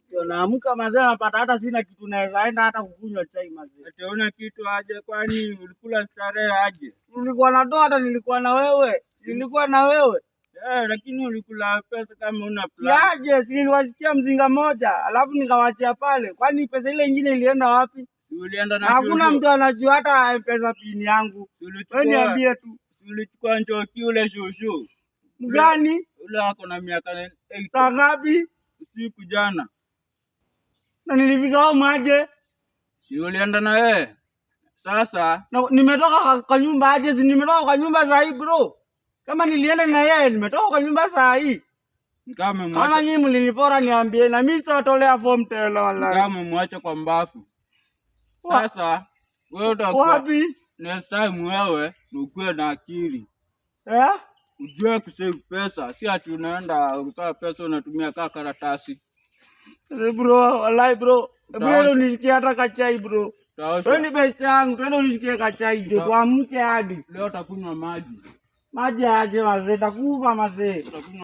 Ndio naamka mazee, napata hata sina kitu naweza enda hata kukunywa chai mazee. Ati una kitu aje? Kwani ulikula starehe aje? Nilikuwa na doa, hata nilikuwa na wewe. Nilikuwa na wewe. Eh, lakini ulikula pesa kama una plan. Yaje, si niliwashikia mzinga moja, alafu nikawachia pale. Kwani pesa ile ingine ilienda wapi? Si ulienda na Hakuna shushu? mtu anajua hata M-Pesa pin yangu. Si Wewe ulichukua, niambie tu. si ulichukua njoki ule shushu? Mgani? Ule ako na miaka 8. Saa ngapi? Usiku jana. Na nilifika home aje? Si ulienda na yeye? Sasa Na nimetoka kwa nyumba aje? Si nimetoka kwa nyumba saa hii, bro. Kama nilienda na yeye, nimetoka kwa nyumba saa hii. Kama Kama umemwacha nyinyi mlinipora niambie, na mimi sitawatolea form tena wallahi. Kama umemwacha kwa mbafu. Sasa wewe utakuwa Wapi? Next time wewe ni ukuwe na akili. Eh? Ujue kusave pesa, si ati unaenda ukaa pesa unatumia kaa karatasi. Eh, bro, wallahi bro. Hebu Utaosha. enda unishikie hata kachai, bro. Utaosha. Wewe ni best yangu, twende unishikie kachai ndio tuamke hadi. Leo utakunywa maji. Maji aje mazee, takufa mazee. Utakunywa